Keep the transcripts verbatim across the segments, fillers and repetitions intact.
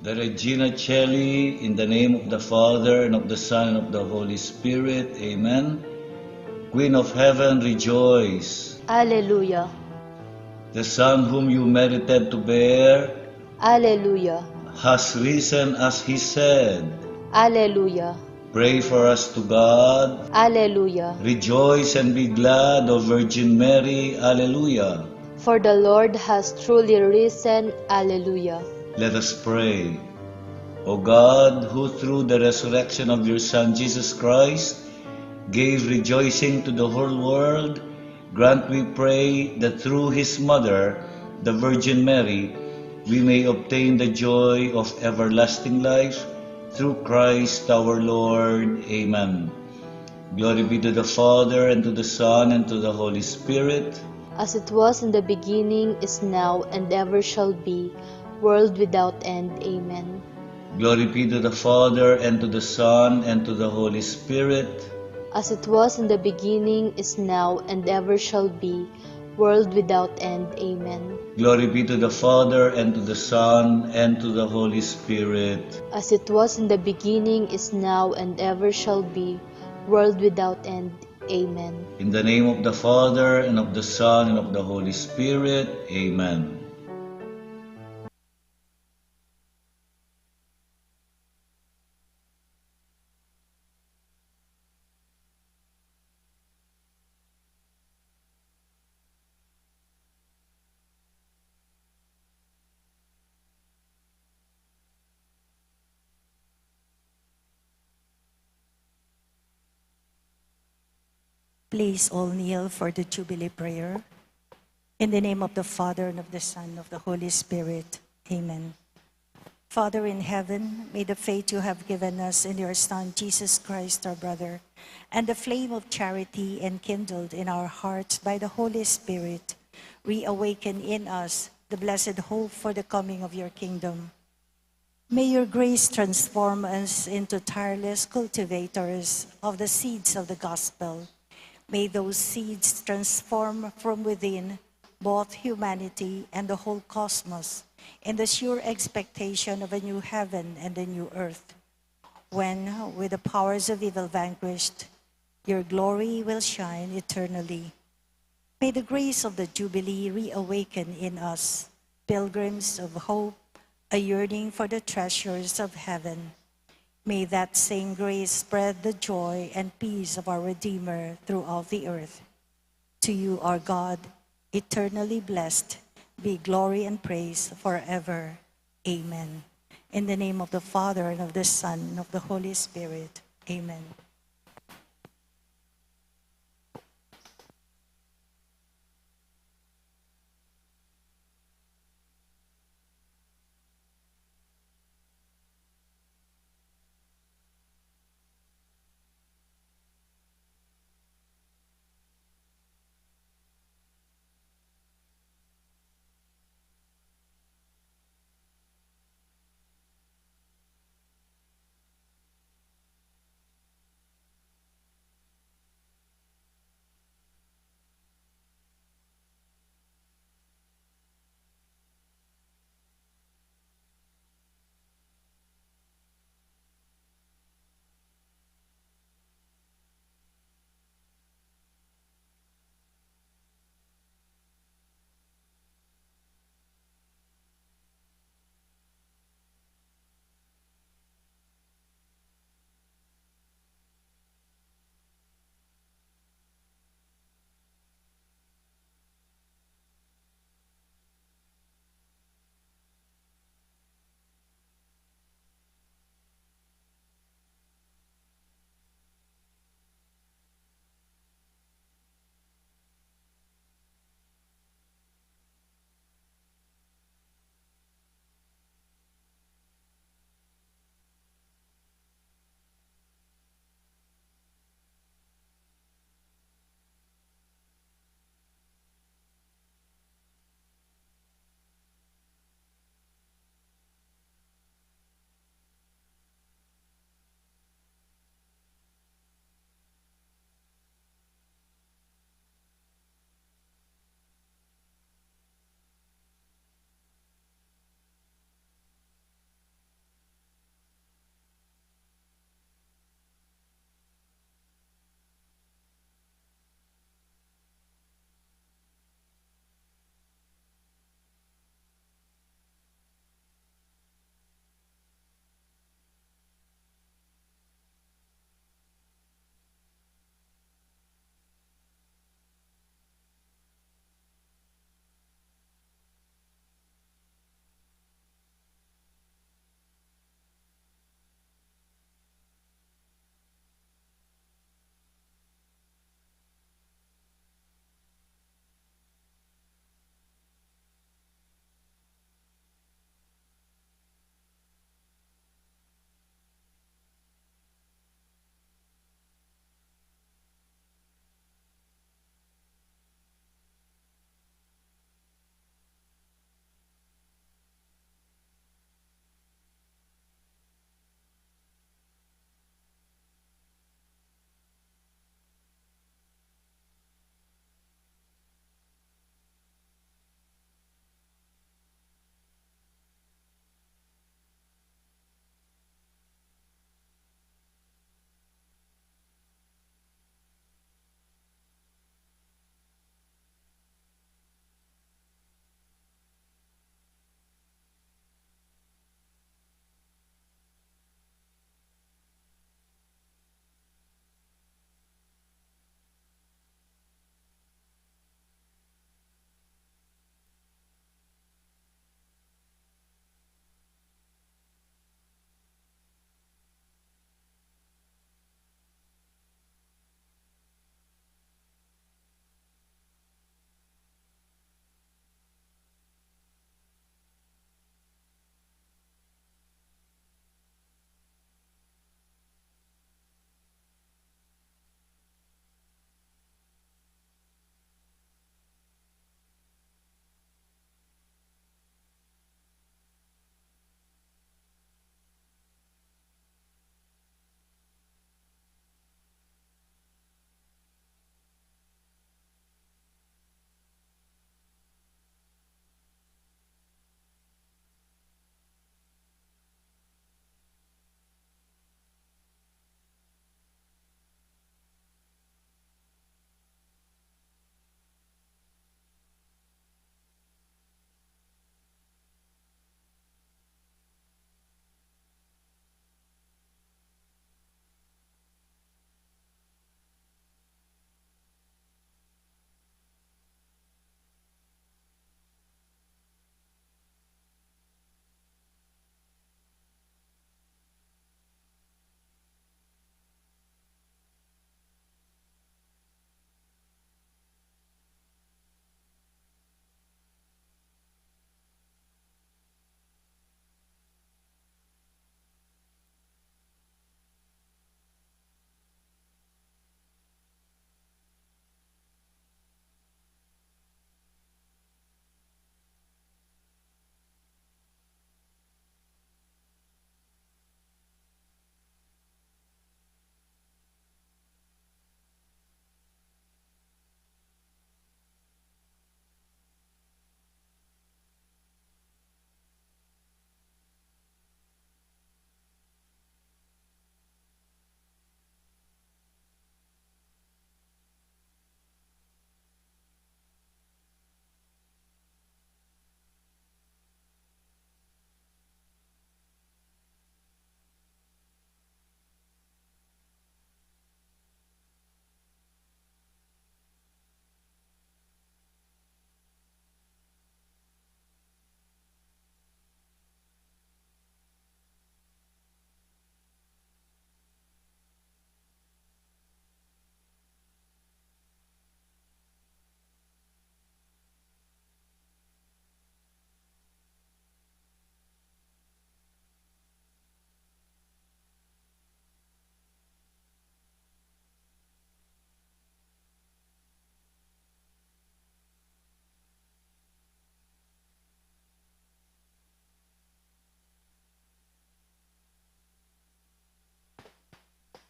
The Regina Caeli, in the name of the Father, and of the Son, and of the Holy Spirit. Amen. Queen of Heaven, rejoice. Alleluia. The Son whom you merited to bear, Alleluia. Has risen as he said. Alleluia. Pray for us to God. Alleluia. Rejoice and be glad, O Virgin Mary. Alleluia. For the Lord has truly risen. Alleluia. Let us pray. O God, who through the resurrection of your Son Jesus Christ gave rejoicing to the whole world, grant, we pray, that through his mother, the Virgin Mary, we may obtain the joy of everlasting life through Christ our Lord. Amen. Glory be to the Father, and to the Son, and to the Holy Spirit. As it was in the beginning, is now, and ever shall be, world without end. Amen. Glory be to the Father, and to the Son, and to the Holy Spirit. As it was in the beginning, is now, and ever shall be, world without end. Amen. Glory be to the Father, and to the Son, and to the Holy Spirit. As it was in the beginning, is now, and ever shall be, world without end. Amen. In the name of the Father, and of the Son, and of the Holy Spirit. Amen. Please all kneel for the Jubilee prayer. In the name of the Father, and of the Son, and of the Holy Spirit. Amen. Father in heaven, may the faith you have given us in your Son, Jesus Christ, our brother, and the flame of charity enkindled in our hearts by the Holy Spirit, reawaken in us the blessed hope for the coming of your kingdom. May your grace transform us into tireless cultivators of the seeds of the gospel. May those seeds transform from within both humanity and the whole cosmos in the sure expectation of a new heaven and a new earth, when, with the powers of evil vanquished, your glory will shine eternally. May the grace of the Jubilee reawaken in us, pilgrims of hope, a yearning for the treasures of heaven. May that same grace spread the joy and peace of our Redeemer throughout the earth. To you, our God, eternally blessed, be glory and praise forever. Amen. In the name of the Father, and of the Son, and of the Holy Spirit. Amen.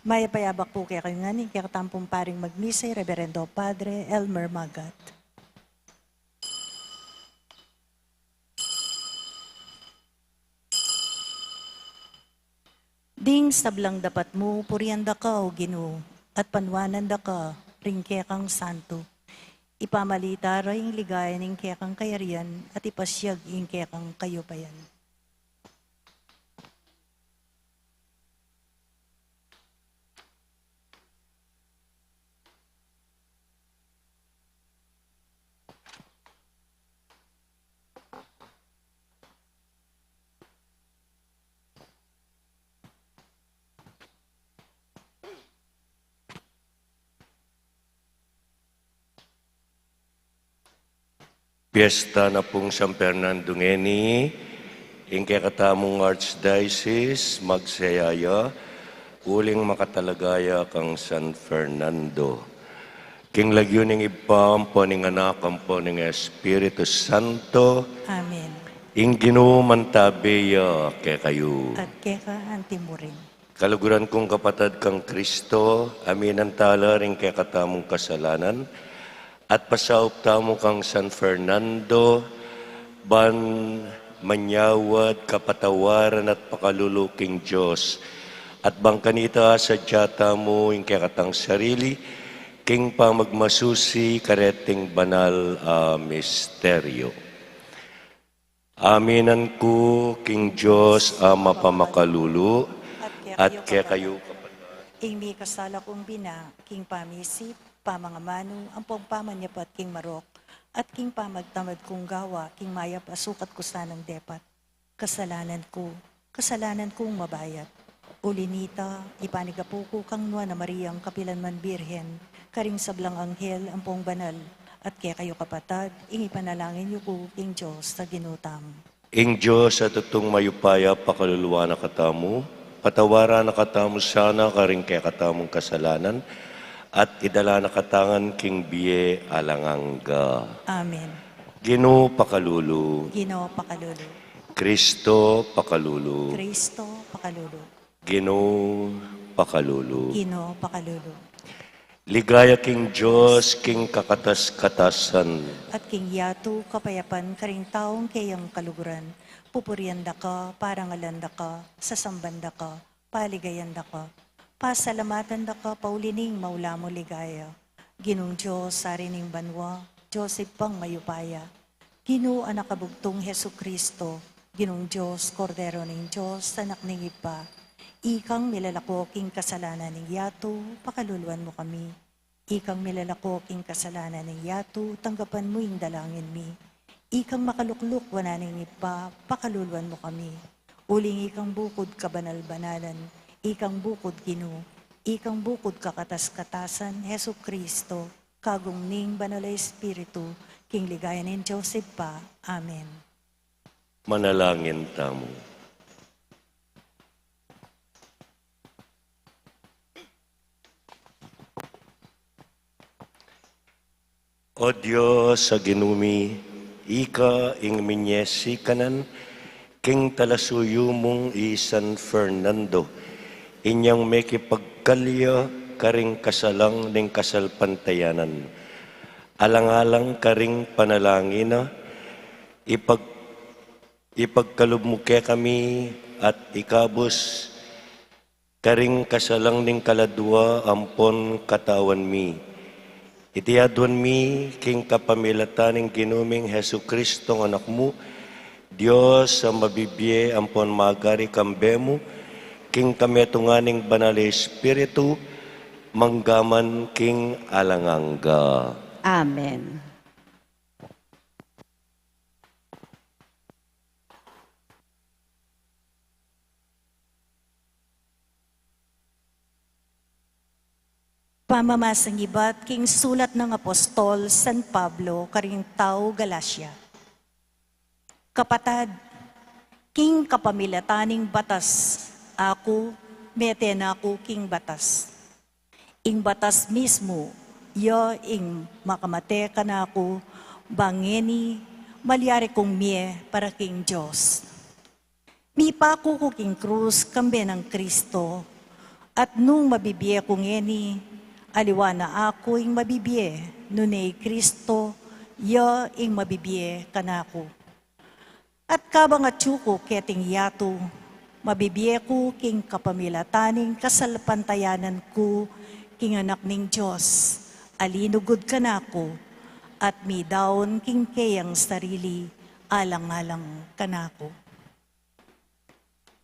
Mayap a yabak pu kekayu ngan, ing kekatamung paring magmisa i Reverendo Padre Elmer Magat. Ding sablang dapat mu, purian da ka, O Ginu, at panuanan da ka ring kekang santo. Ipamalita ra ing ligaya ning kekang kayarian at ipasiag ing kekang kayupayan. Piesta na pung San Fernando ngeni, ing kekatamung Archdiocese magsaya ya uling makatalaga ya kang San Fernando. King lagyu ning Ibpa, ampo ning Anak, ampo ning Espiritu Santo. Amen. Ing Ginu mantabi ya kekayu. At keka antimurin. Kaluguran kung kapatad kang Kristo, aminan tala ring kekatamung kasalanan, at pasaup tamu kang San Fernando, ban manyawad, kapatawaran at pakalulu king Dios. At bang kanita asadya tamu ing kekatang sarili, king pamagmasusi kareting banal a misteryo. Aminan ku king Dios a mapamakalulu, at kekayu, ing mikasala kung bina, king pamisip, pamangamanu, ampong pamanyapat king marok, at king pamagtamad kung gawa, king mayap a sukat ku sanang depat. Kasalanan ku, kasalanan kung mabayat. Uli nita, ipanigapu ku kang Nuan a Mariang kapilan man Birhen, karing sablang anghel ampong banal, at kekayu kapatad, ing ipanalangin yu ku king Dios a Ginu tamu. Ing Dios a tutung mayupaya pakaluluan na katamu, patawaran na katamu sana karing kekatamung kasalanan, at idala na katamu ngan king bie alang angga. Amen. Ginu pakalulu. Ginu pakalulu. Kristo pakalulu. Kristo pakalulu. Ginu pakalulu. Ginu pakalulu. Ligaya king Dios, king kakatas-katasan. At king yatu kapayapan karing taung keyang kaluguran, pupurian da ka, parangalan da ka, sasamban da ka, paligayan da ka, pasalamatan da ka, pauli ning maula mung ligaya. Ginung Dios, Ari ning banua, Dios Ibpang mayupaya. Ginu, Anak a bugtung Jesucristo, Ginung Dios, Kordero ning Dios, Anak ning Ibpa, ikang milalako king kasalanan ning yatu, pakaluluan mu kami. Ikang milalako king kasalanan ning yatu, tanggapan mu ing dalangin mi. Ikang makalukluk wanan ning Ibpa, pakaluluan mu kami. Uling ikang bukud kabanal-banalan, ikang bukud Ginu, ikang bukud kakatas-katasan, Jesucristo, kagum ning Banal a Espiritu, king ligaya ning Dios Ibpa. Amen. Manalangin tamu. O Dios a Ginu mi, ika ing minyesi kanan king talasuyu mung i San Fernando, inyang mekipagkalya karing kasalang ning kasalpantayanan. Alang-alang karing panalangin na, ipag-, ipagkalub mu kekami at ikabus karing kasalang ning kaladua ampon katawan mi. Iti aduan mi king kapamilatan ning Ginu ming Jesucristo, Anak mu, Dios a mabibie ampon magari kambe mu, king kametungan ning Banal a Espiritu, manggaman king alang angga. Amen. Pamamasang ibat king sulat nang Apostol San Pablo karing tau Galacia. Kapatad, king kapamilatan ning batas, aku, mete na ku king batas. Ing batas mismu, ya ing makamate kanaku, bang ngeni malyari kung mie para king Dios. Mipaku ku king krus kambe nang Kristo, At nung mabibie ku ngeni, aliwa na aku ing mabibie, nune i Kristo ya ing mabibie kanaku. At kabang atyu ku keting yatu, mabibie ku king kapamilatan ning kasalpantayanan ku king Anak ning Dios, a linugud kanaku, at midaun king keyang sarili alang-alang kanaku.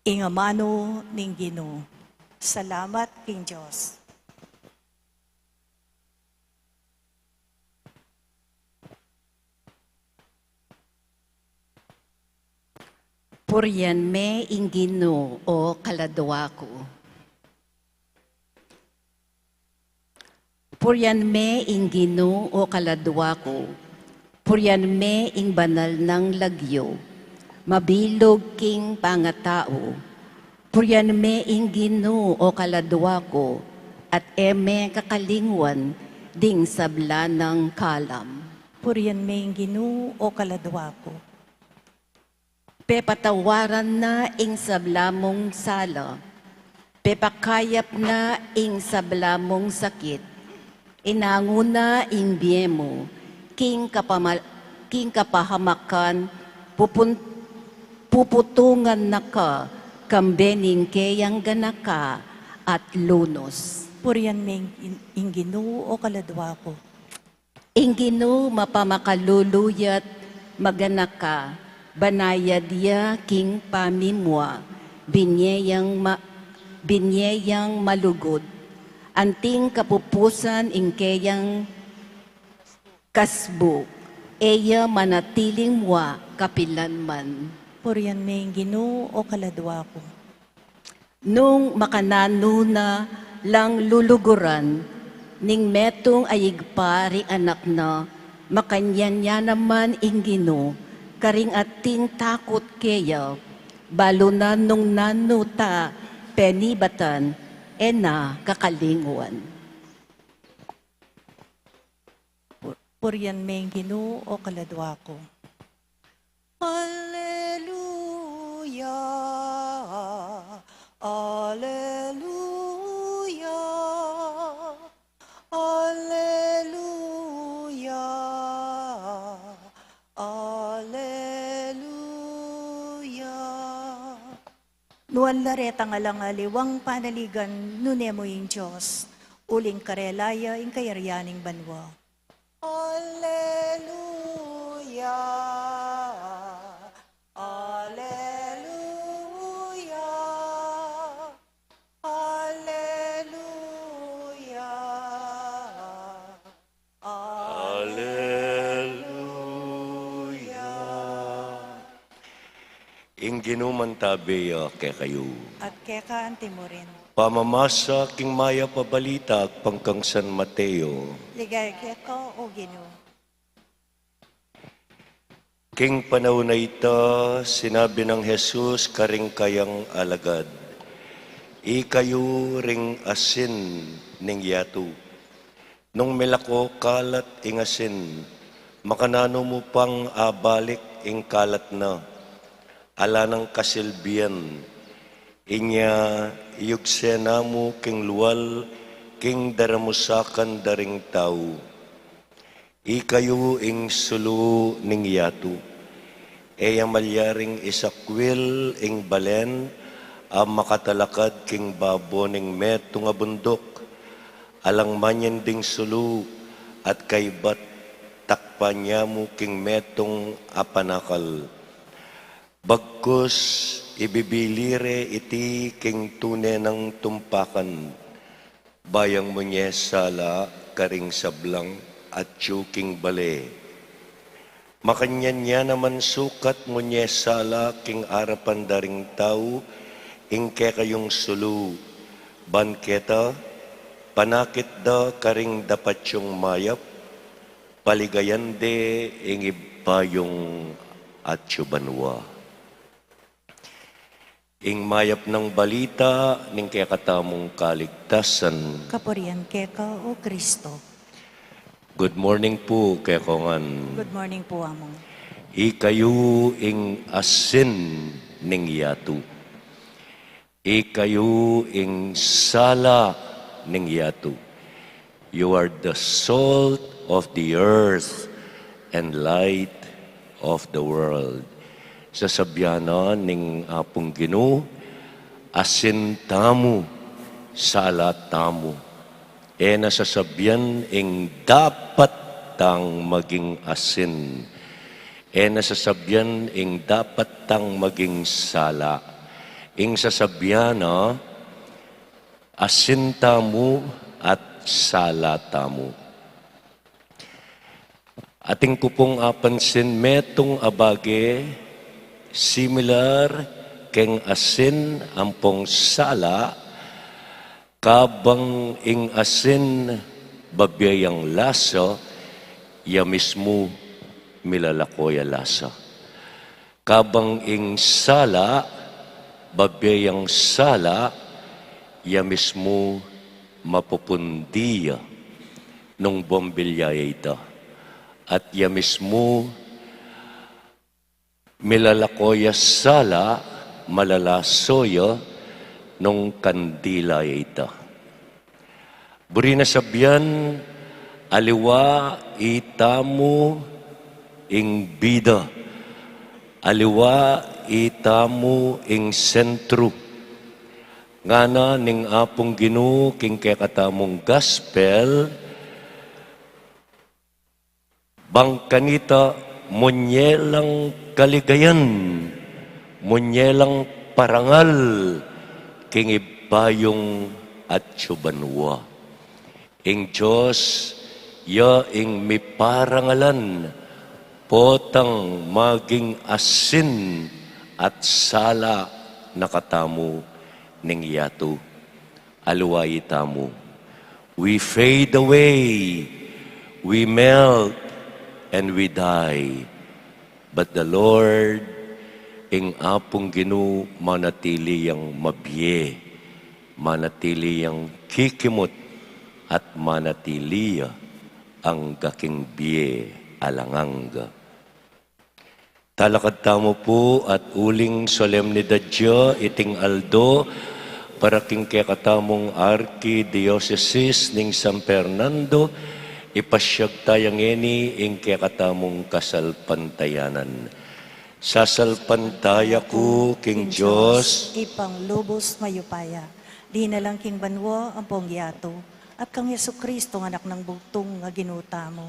Ing amanu ning Ginu. Salamat king Dios. Purian me ing Ginu, o kaladua ku. Purian me ing Ginu, o kaladua ku. Purian me ing banal nang lagyu, mabilug king pangatau. Purian me ing Ginu, o kaladua ku, at e me kakalingwan ding sabla nang kalam. Purian me ing Ginu, o kaladua ku. Pepatawaran na ing sabla mung sala, pepakayap na ing sabla mung sakit, inangu na ing bie mu king kapama-, king kapahamakan, pupun-, puputungan na ka kambe ning keyang ganaka at lunus. Purian me ing, ing Ginu, o kaladua ku. Ing Ginu mapamakalulu ya't maganaka, banayad ya king pamimua, binie yang ma-, binie yang malugud. Anting kapupusan ing keyang kasbu, e ya manatiling mua kapilan man. Purian me ing Ginu, o kaladua ku. Nung makananu na lang luluguran ning metung a ibpa ring anak na, makanyan ya naman ing Ginu karing atin takut keya, balu na nung nanu ta penibatan, e na kakalingwan. Pu-, purian me ing Ginu, o kaladua ku. Alleluia, alleluia, alleluia, alleluia. Nuan la retang alang aliwang panaligan, nune mu ing Dios, uling karela ya ing kayarian ning banua. Alleluia, alleluia, alleluia, alleluia. Ing Ginu mantabe ya kekayu. At keka anti mu rin. Pamamasa king mayap a balita agpang kang San Mateo. Ligaya keka, o Ginu. King panaun a ita, sinabi nang Jesus karing kayang alagad, "Ikayu ring asin ning yatu. Nung milako kalat ing asin, makananu mu pang abalik ing kalat na? Ala nang kasilbian. Inya iyugse na mu king lual king daramusakan da ring tau. Ikayu ing sulu ning yatu. E ya malyaring isakwil ing balen a makatalakad king babo ning metung a bunduk. Alang manyan ding sulu at kaybat takpan ya mu king metung a panakal. Bagkus ibibili re iti king tune nang tumpakan, bayang munye sala karing sablang atyu king bale. Makanyan ya naman sukat munye sala king arapan da ring tau ing kekayung sulu, ban keta, panakit da karing dapat yung mayap, paligayan de ing Ibpa yung atyu banua." Ing mayap nang balita ning kekatamung kaligtasan. Kapurian keka, o Kristo. Good morning pu kekongan. Good morning pu, Among. Ikayu ing asin ning yatu. Ikayu ing sala ning yatu. You are the salt of the earth and light of the world. Sasabian na ning Apung Ginu, asin tamu, sala tamu. E na sasabian ing dapat tang maging asin. E na sasabian ing dapat tang maging sala. Ing sasabian na, asin tamu at sala tamu. Atin ku pung apansin metung a bage, similar keng asin ampong sala, kabang ing asin babie yang lasa, ya mismu milalako ya lasa. Kabang ing sala, babie yang sala, ya mismu mapupundi ya nung bombilya ya ita. At ya mismu milalako ya sala, malalaso ya nung kandila ya ita. Buri na sabian, aliwa itamu ing bida, aliwa itamu ing sentru. Ngana ning Apung Ginu king kekatamung gospel, bang kanita munye lang kaligayan, munye lang parangal king ibpa yung atyu banua. Ing Dios, ya ing miparangalan, potang maging asin at sala na katamu ning yatu. Aliwa itamu. We fade away, we melt, and we die. But the Lord, ing Apung Ginu, manatili yang mabie, manatili yang kikimut, at manatili ya angga king bie alang angga. Talakad tamu pu at uling solemnidad ya iting aldo para king kekatamung arkidiosesis ning San Fernando, ipasyag taya ngeni ing kekatamung kasalpantayanan. Sasalpantaya ku king Dios, Ibpang lubus mayupaya, linalang king banua ampong yatu, at kang Jesucristo, anak nang bugtung a Ginu tamu.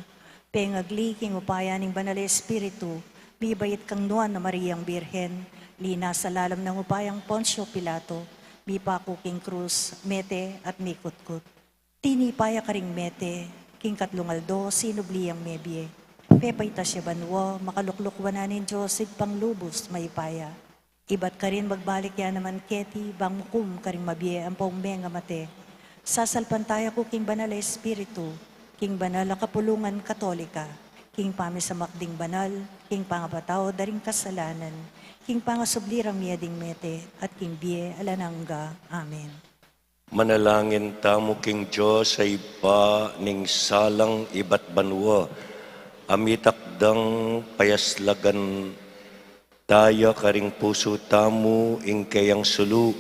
Pengagli king upaya ning Banal a Espiritu, mibait kang Nuan a Mariang Birhen, linasa lalam nang upayang Poncio Pilato, mipaku king krus, mete at mikutkut. Tinipa ya karing mete, king katlung aldo sinubli yang mebie. Pepaitas ya banua, makalukluk wanan ning Dios Ibpang lubus mayupaya. Ibat karin magbalik ya naman keti, bang mukum karing mabie ampong mengamate. Sasalpantaya ku king Banal a Espiritu, king banal a kapulungan Katolika, king pamisamak ding banal, king pangapatawad da ring kasalanan, king pangasubli rang mie ding mete, at king bie alang angga. Amen. Manalangin tamu king Dios a Ibpa ning salang ibat banua, a mitakdang payaslagan taya karing pusu tamu ing keyang sulu,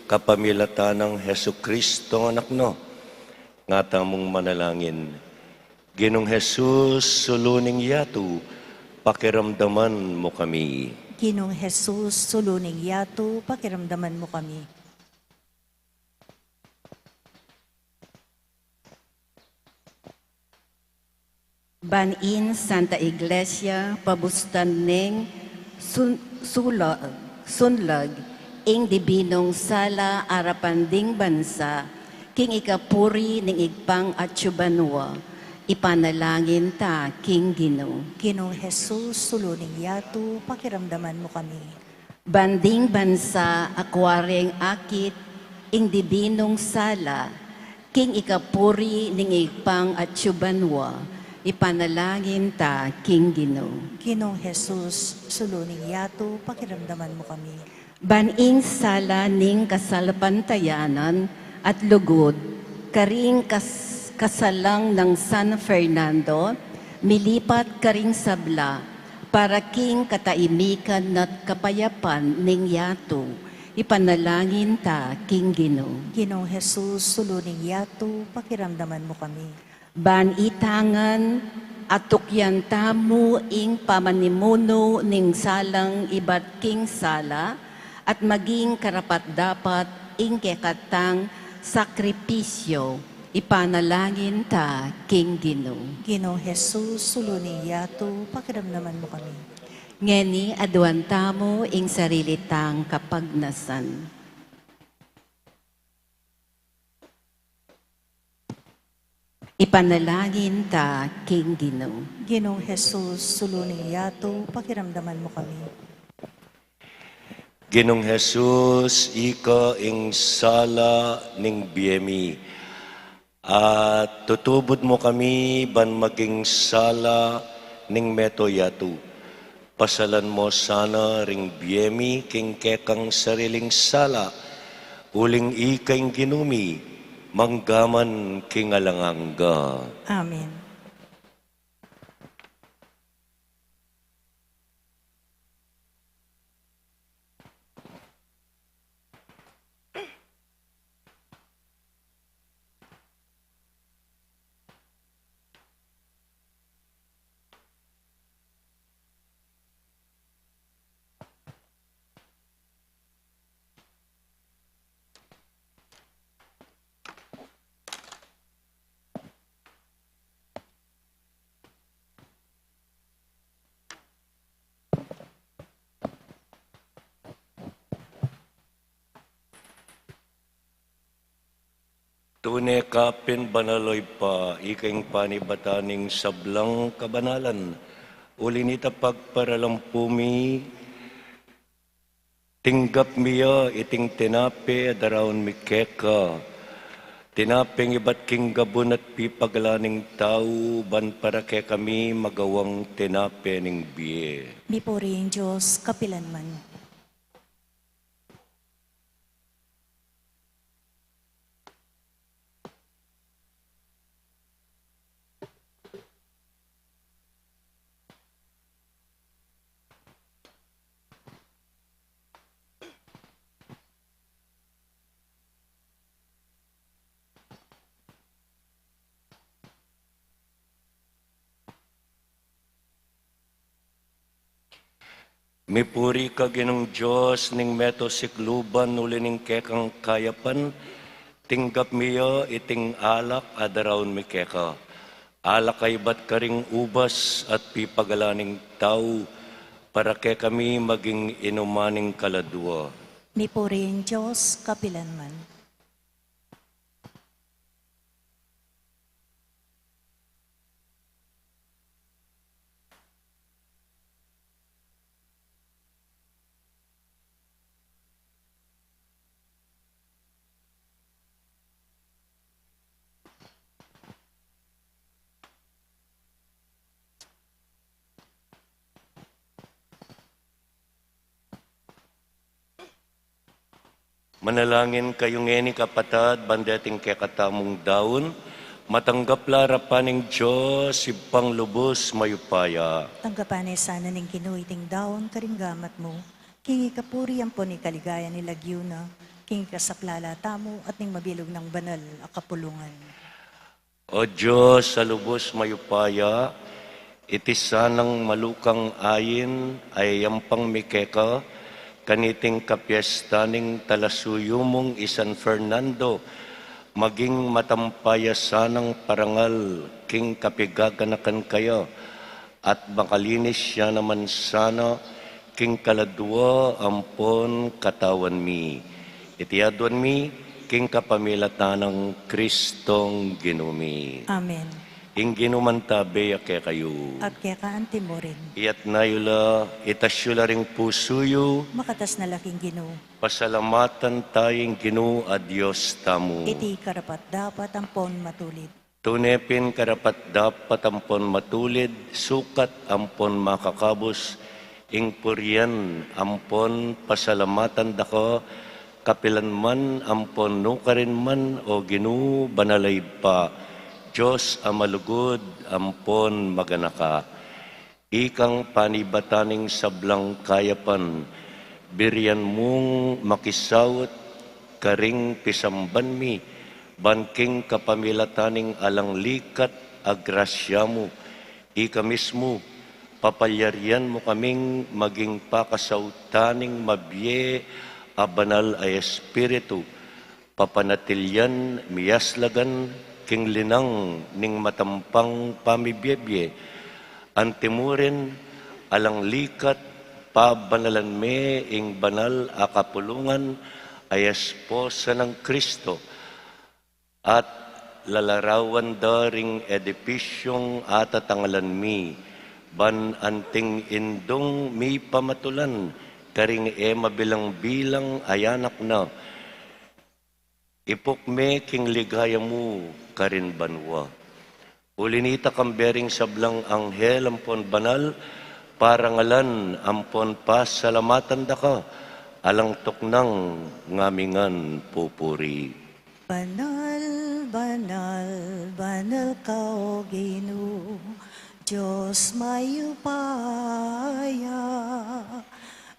kapamilatan nang Jesucristo, Anak na. Nga tamung manalangin, Ginung Jesus, sulu ning yatu, pakiramdaman mu kami. Ginung Jesus, sulu ning yatu, pakiramdaman mu kami. Ban ing Santa Iglesia pabustan neng sun-, sula-, sunlag ing dibinung sala arapan ding bansa, king ikapuri ning Ibpang atyu banua, ipanalangin ta king Ginu. Ginung Jesus, sulu ning yatu, pakiramdaman mu kami. Ban ding bansa akua reng akit ing dibinung sala, king ikapuri ning Ibpang atyu banua, ipanalangin ta king Ginu. Ginung Jesus, sulu ning yatu, pakiramdaman mu kami. Ban ing sala ning kasalpantayanan at lugud, karing kas-, kasalang nang San Fernando, milipat karing sabla, para king kataimikan at kapayapan ning yatu, Ipanalangin ta king Ginu. Ginung Jesus, sulu ning yatu, pakiramdaman mu kami. Ban itangan, atukyan tamu ing pamanimunu ning salang ibat king sala, at maging karapat-dapat ing kekatang sakripisyo, ipanalangin ta king Ginu. Ginung Jesus, sulu ning yatu, pakiramdaman mu kami. Ngeni aduan tamu ing sarili tang kapagnasan. Ipanalangin ta king Ginu. Ginung Jesus, sulu ning yatu, pakiramdaman mu kami. Ginung Jesus, ika ing sala ning bie mi. At tutubud mu kami ban maging sala ning meto yatu. Pasalan mu sana ring bie mi king kekang sariling sala, uling ika ing Ginu mi, manggaman king alang angga. Amen. Tune ka pin banal, o Ibpa, ika ing panibatan ning sablang kabanalan. Uli nita pagparalampu mi, tinggap mi ya iting tinape a daraun mi keka. Tinapeng ibat king gabun at pipagalan ning tau, ban para kekami magawang tinape ning bie. Mipuri ing Dios kapilanman. Mipuri ka Ginung Dios ning meto sikluban, uli ning kekang kayapan tinggap mi ya iting alak a daraun mi keka. Alak a ibat karing ubas at pipagalan ning tau, para kekami maging inuman ning kaladua. Mipuri ing Dios kapilanman. Manalangin kayu ngeni, kapatad, ban deting kekatamung daun, matanggap la arapan ning Dios Ibpang lubus mayupaya. Tanggapan na sana ning Ginu iting daun karing gamat mu, king ikapuri ampon ikaligaya ning lagyu na, king ikasaplala tamu at ning mabilug nang banal a kapulungan. O Dios a lubus mayupaya, iti sanang malukang ain a iyampang mi keka kaniting kapiesta ning talasuyu mung i San Fernando, maging matampaya sanang parangal king kapigaganakan kaya, at makalinis ya naman sana king kaladua ampon katawan mi. Iti aduan mi king kapamilatan nang Kristong Ginu mi. Amen. Ing Ginu mantabe ya kekayu. At keka anti mu rin. Iyatas yu la, itas yu la ring pusu yu. Makatas na la king Ginu. Pasalamatan ta ing Ginu a Dios tamu. Iti karapat-dapat ampon matulid. Tune pin karapat-dapat ampon matulid, sukat ampon makakabus, ing purian ampon pasalamatan da ka, kapilan man ampon nukarin man, o Ginu, banal a Ibpa, Dios a malugud ampon maganaka. Ikang panibatan ning sablang kayapan, Birian mung makisaut karing pisamban mi, ban king kapamilatan ning alang likat a grasya mu, ika mismu, papalyarian mu kaming maging pakasautan ning mabie a banal a Espiritu, papanatilian, miyaslagan king linang ning matampang pamibie-bie. Antimurin, alang likat, pabanalan me ing banal a kapulungan a esposa nang Kristo, at lalarawan da ring edipisyong atatangalan mi, ban anting indung mipamatulan karing e mabilang-bilang a anak na, ipuk me king ligaya mu karin banua. Uli nita, kambe ring sablang anghel ampon banal, parangalan ampon pasalamatan da ka, alang tuknang ngamingan pupuri. Banal, banal, banal ka, O Ginu, Dios mayupaya.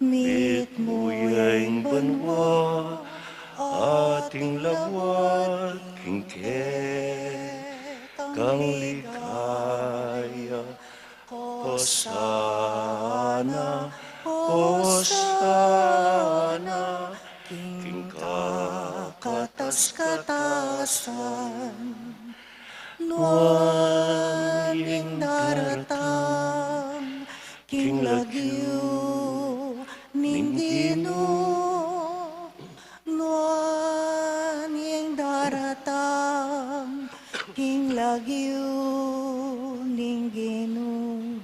Mitmu ya ing banua, ating lawan king kekang ligaya. Hosana, Hosana, king kakatas-katasan. Nuan ing daratang king lagyu ning Ginu. Nuan ing daratang king lagyu ning Ginu.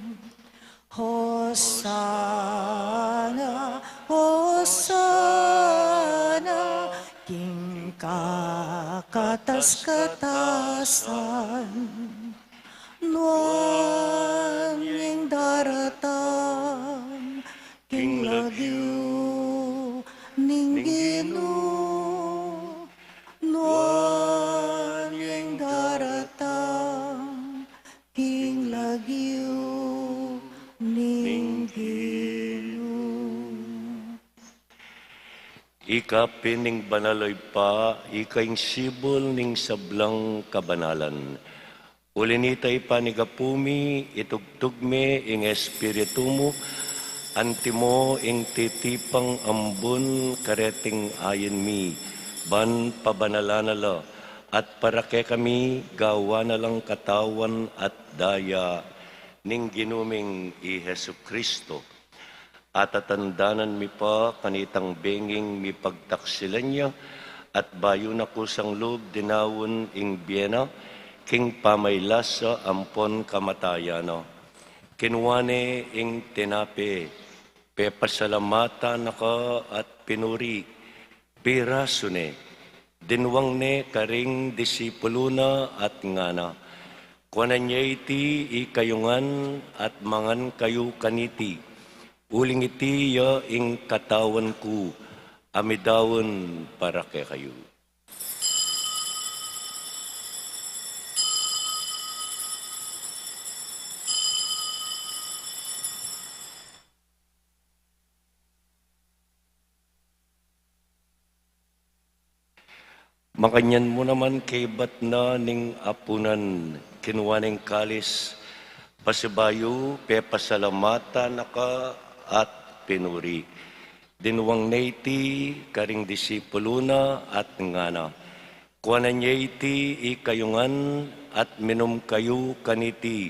Hosana, Hosana, king kakatas-katasan. Nuan ing daratang king lagyu ning Ginu. Nuan ing daratang king lagyu ning Ginu. Ika pin ing banal, O Ibpa, ika ing sibul ning sablang kabanalan. Uli nita, Ibpa, ning gapu mi, itugtug me ing Espiritu mu, antimo ing titipang ambun kareting ain mi, ban pabanalan na la, at para kekami gawan na lang katawan at daya ning Ginu ming i Jesucristo. Atatandanan mi pa kanitang benging mipagtaksilan ya, at bayu na kusang lub dinaun ing bie na, king pamailasa ampon kamatayan na. Kinua ne ing tinape, pepasalamatan na ka at pinuri, pirasu ne, dinwang ne karing disipulu na at ngana: Kuanan ye iti ikayu ngan at mangan kayu kaniti, uling iti ya ing katawan ku, a midaun para kekayu. Makanyan mu naman kaybat na ning apunan, kinua ne ing kalis, pasibayu pepasalamatan na ka at pinuri, dinwang ne iti karing disipulu na at ngana: Kuanan ye iti ikayu ngan at minum kayu kaniti,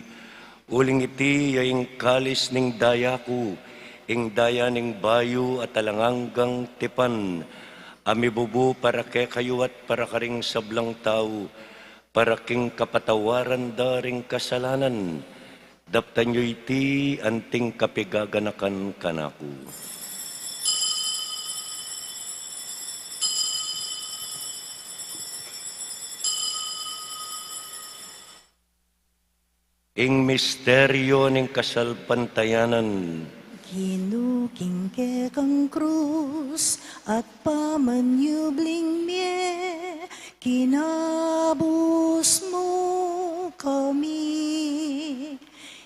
uling iti ya ing kalis ning daya ku, ing daya ning bayu at alang anggang tipan, a mibubu para kekayu at para karing sablang tau, para king kapatawaran da ring kasalanan. Daptan yu iti anting kapigaganakan kanaku. Ing misteryo ning kasalpantayanan. Ginu, king kekang krus at pamanyubling mie, kinabus mu kami.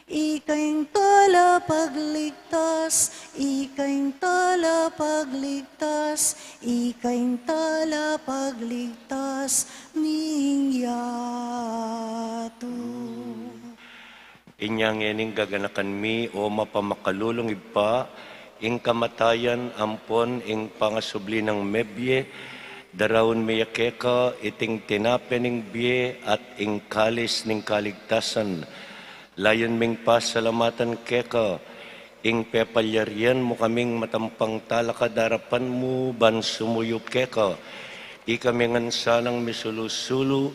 Ika ing talapagligtas, Ika ing talapagligtas, ika ing talapagligtas ning yatu. Inya ngening gaganakan mi, o mapamakalulung Ibpa, ing kamatayan ampon ing pangasubli nang mebie, daraun mi ya keka iting tinape ning bie at ing kalis ning kaligtasan. Layun ming pasalamatan keka ing pepalyarian mu kaming matampang talakad arapan mu ban sumuyu keka. Ikami ngan sanang misulu-sulu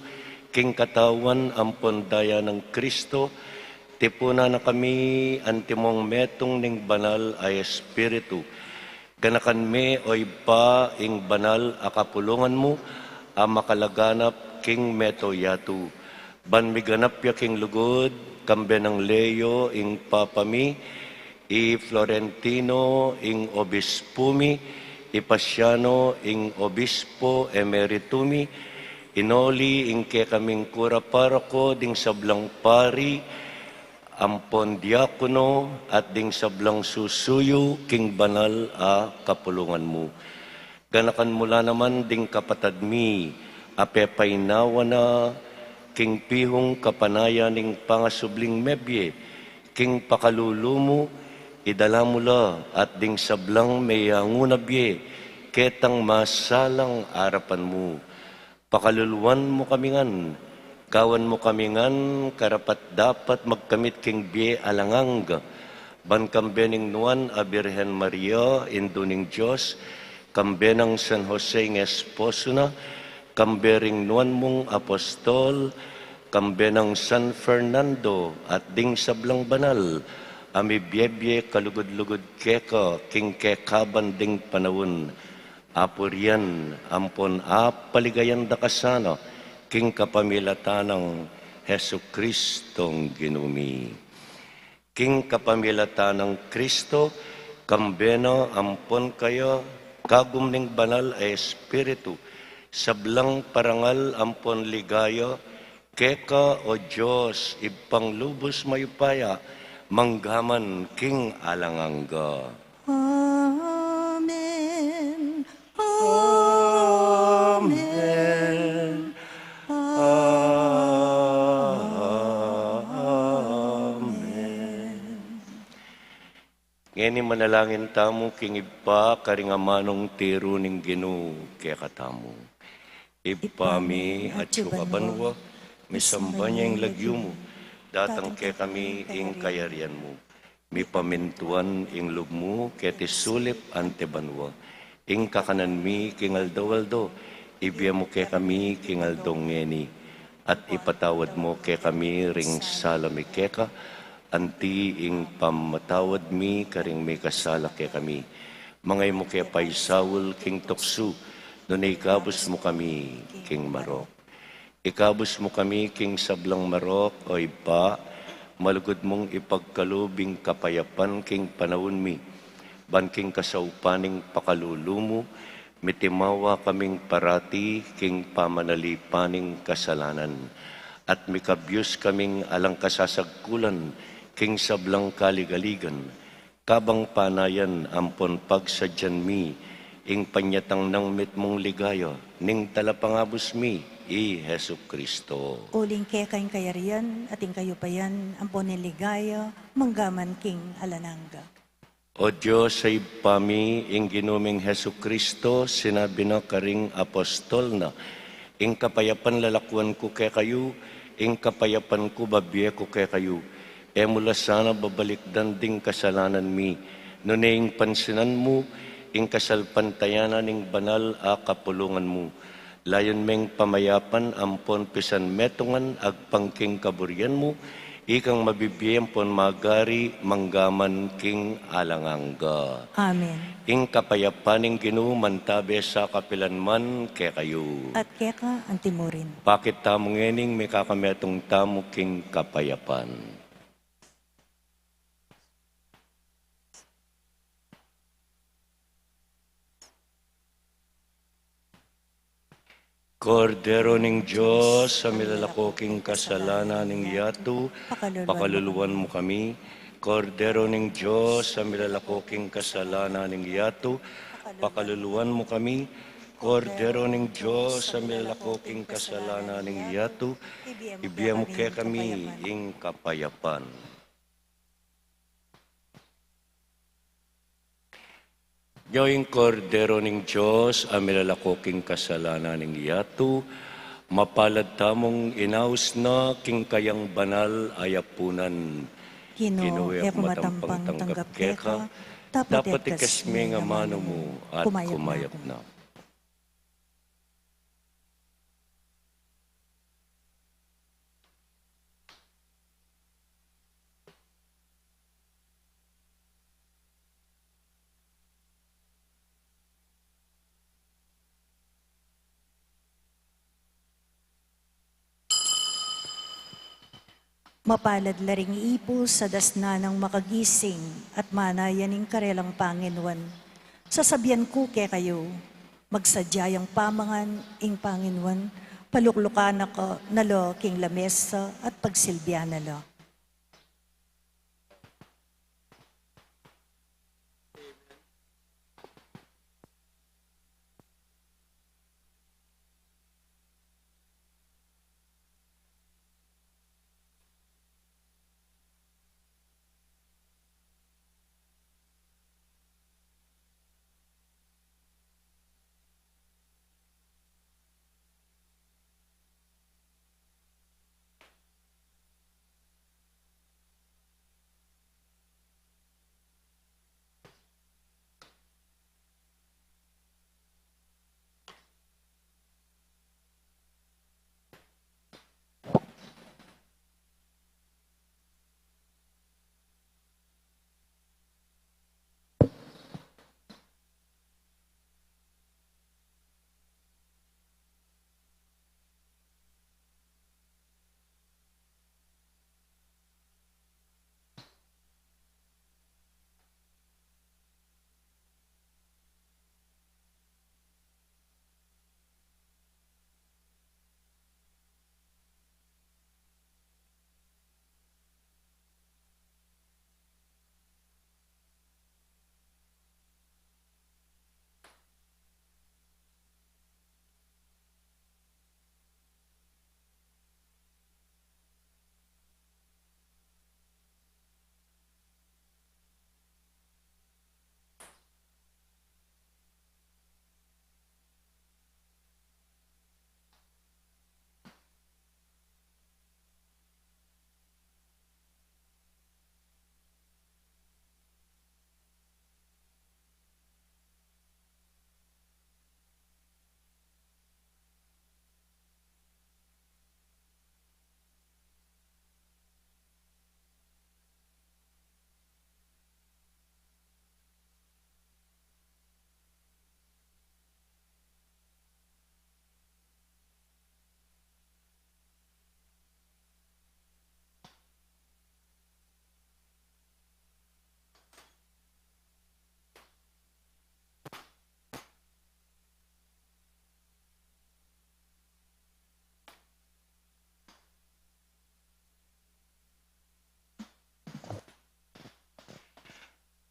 king katawan ampon daya nang Kristo, tipunan na kami antimong metung ning Banal a Espiritu. Ganakan me, o Ibpa, ing banal a kapulungan mu a makalaganap king meto yatu. Ban miganap ya king lugud, kambe nang Leo ing Papa mi, i Florentino ing Obispu mi, i Pasiano ing Obispo Emeritu mi, i Noli ing kekaming kura paroko, ding sablang pari ampon diakono, at ding sablang susuyu king banal a kapulungan mu. Ganakan mu la naman ding kapatad mi a pepainawa na king pihung kapanayan ning pangasubling mebie king pakalulu mu, idala mu la at ding sablang meyangu na bie ketang masalang arapan mu. Pakaluluan mu kami ngan, gawan mu kami ngan karapat-dapat magkamit king bie alang angga, ban kambe ning Nuan a Birhen Maria, Indu ning Dios, kambe nang San Jose ing esposo na, kambe ring nuan mung apostol, kambe nang San Fernando at ding sablang banal a mibie-bie kalugud-lugud keka king kekaban ding panaun. Apurian ampon apaligayan da ka sana king kapamilatan nang Jesucristong Ginu mi. King kapamilatan nang Kristo, kambe na ampon kaya, kagum ning Banal a Espiritu, sablang parangal ampon ligaya, keka, o Dios, Ibpang lubus mayupaya, manggaman king alang angga. Amen. Amen. Amen. Ngeni manalangin tamu king Ibpa karing amanung tiru ning Ginu kekatamu. Ibpa mi, atsu ka banua, misamban ya ing lagyu mu, datang kekami ing kayarian mu. Mipamintuan ing lub mu keti sulip anti banua. Ing kakanan mi king aldo-aldo, ibie mu kekami king aldong ngeni. At ipatawad mu kekami ring sala mi keka, anti ing pamamatawad mi karing mikasala kekami. Manga e mu ke paisaul king tuksu, nune ikabus mu kami king marok. Ikabus mu kami king sablang marok, o Ibpa, malugud mung ipagkalub ing kapayapan king panaun mi. Ban king kasaupan ning pakalulu mu, mitimawa kaming parati king pamanalipan ning kasalanan, at mikabyus kaming alang kasasagkulan king sablang kaligaligan, kabang panayan ampon pagsadyan mi ing panyatang nang mitmung ligaya ning Talapangabus mi, i Jesucristo. Uling keka ing kayarian, at ing kayupayan, ampon ing ligaya, manggaman king alang angga. O Dios a Ibpa mi, ing Ginu ming Jesucristo, sinabi na karing apostol na, ing kapayapan lalakuan ku kekayu, ing kapayapan ku babie ku kekayu. E mu la sana babalikdan ding kasalanan mi, nune ing pansinan mu ing kasalpantayanan ning banal a kapulungan mu. Layun meng pamayapan ampon pisan metungan agpang king kaburian mu, ikang mabibie ampon magari manggaman king alang angga. Amen. Ing kapayapan ning Ginu mantabe sa kapilan man kekayu. At keka antimurin. Pakit tamu ngening mikakametung tamu king kapayapan. Kordero ning Dios, a milalako king kasalanan ning yatu, pakaluluan mu kami. Kordero ning Dios, a milalako king kasalanan ning yatu, pakaluluan mu kami. Kordero ning Dios, a milalako king kasalanan ning yatu, ibie mu kekami ing kapayapan. Nyo ing Kordero ning Dios, a milalako king kasalanan ning yatu, mapalad tamung inaus na king kayang banal a yapunan. Ginu, e ku matampang tanggap keka, dapot ikasmi ing amanu mu at kumayap na. Mapalad la ring ipus a dasnan nang makagising at manayan ing karelang panginuan. Sasabian ku kekayu, magsadya yang pamangan ing panginuan, paluklukan na ka na la king lamesa at pagsilbian na la.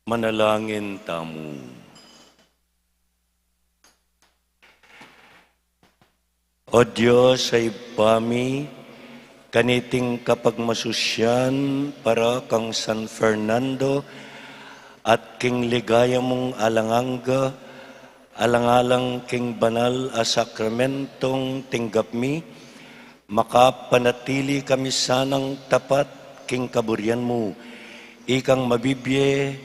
Manalangin tamu. O Dios a Ibpa mi, kaniting kapagmasusyan para kang San Fernando at king ligaya mung alang angga, alang-alang king banal a sakramentong tinggap mi, makapanatili kami sanang tapat king kaburian mu, ikang mabibie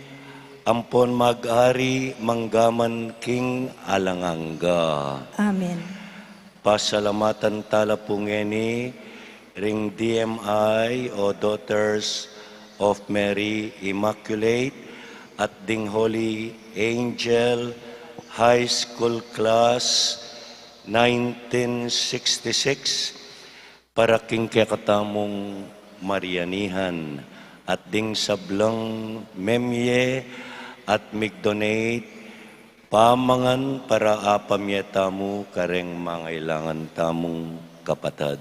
ampon mag-ari manggaman king alang angga. Amen. Pasalamatan tala pu ngeni ring D M I o Daughters of Mary Immaculate at ding Holy Angel High School Class nineteen sixty-six, para king kekatamung Marianihan at ding sablang memye at mig-donate pamangan para apamye tamu kareng mangailangan tamung kapatad.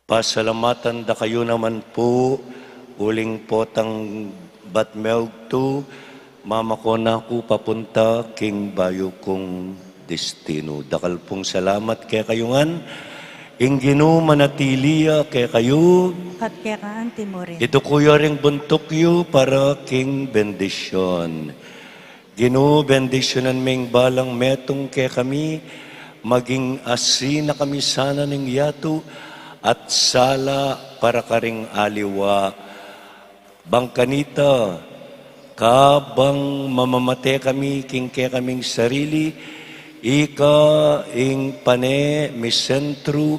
Pasalamatan da kayu naman pu, Uling potang batmeug tu, mamako na ku papunta king bayu kung destinu. Dakal pung salamat kekayu ngan. Ing Ginu manatili ya kekayu. At keka anti mu rin. Iduku yu ring buntuk yu para king bendisyun. Ginu, bendisyunan me ing balang metung kekami, maging asin na kami sana ning yatu at sala para karing aliwa. Bang kanita, kabang mamamate kami king kekaming sarili, ika ing pane misentru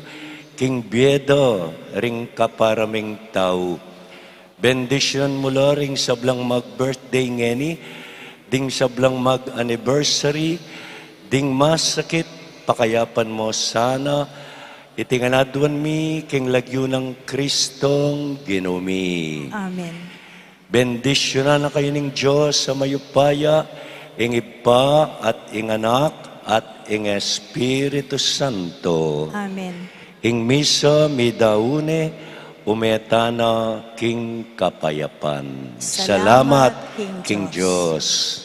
king bie da ring kapara ming tau. Bendisyunan mu la ring sablang mag-birthday ngeni, ding sablang mag-anniversary, ding masakit, pakayapan mu sana. Iti ngan aduan mi king lagyu nang Kristong Ginu mi. Amen. Bendisyunan na kayu ning Dios a mayupaya, ing Ibpa at ing Anak at ing Espiritu Santo. Amen. Ing misa midaun ne, ume tana king kapayapan. Salamat king Dios.